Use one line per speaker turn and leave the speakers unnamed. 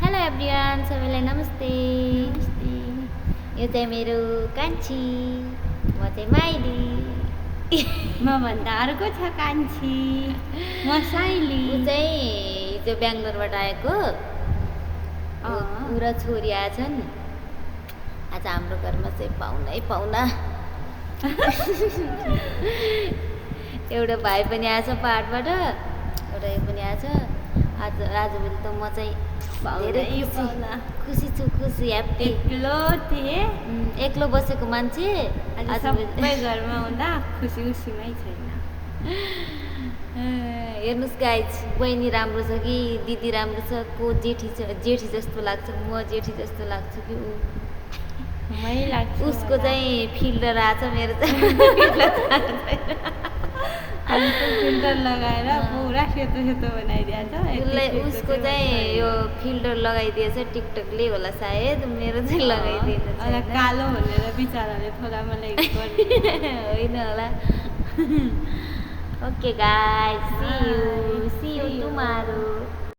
Hello everyone, सबैलाई नमस्ते।
नमस्ते।
यो चाहिँ मेरो कान्छी, म चाहिँ माइली।
मभन्दा अर्को छ कान्छी, म साइली।
ऊ चाहिँ हिजो बेङ्गलोरबाट आएको, ऊ र छोरी आएछन्। आज हाम्रो घरमा चाहिँ पाहुना एउटा भाइ पनि आएछ पहाडबाट, एउटा यो पनि आएछ। आजभोलि त म चाहिँ धेरै खुसी छु, ह्याप्पी। एक्लो बसेको मान्छे
सबै घरमा हुँदा खुसीमै छैन।
हेर्नुहोस् गाइज, बहिनी राम्रो छ कि दिदी राम्रो छ, को जेठी जस्तो लाग्छ, म जेठी जस्तो लाग्छु कि उसको चाहिँ फिल्टर आएछ, मेरो चाहिँ
फिल्टर लगाएर पुरा सेतो बनाइदिएछ।
उसको चाहिँ यो फिल्टर लगाइदिएछ टिकटकले होला सायद, मेरो चाहिँ लगाइदिएन।
कालो भनेर बिचराले थोडा मलाई
होइन होला। Okay guys, see you tomorrow.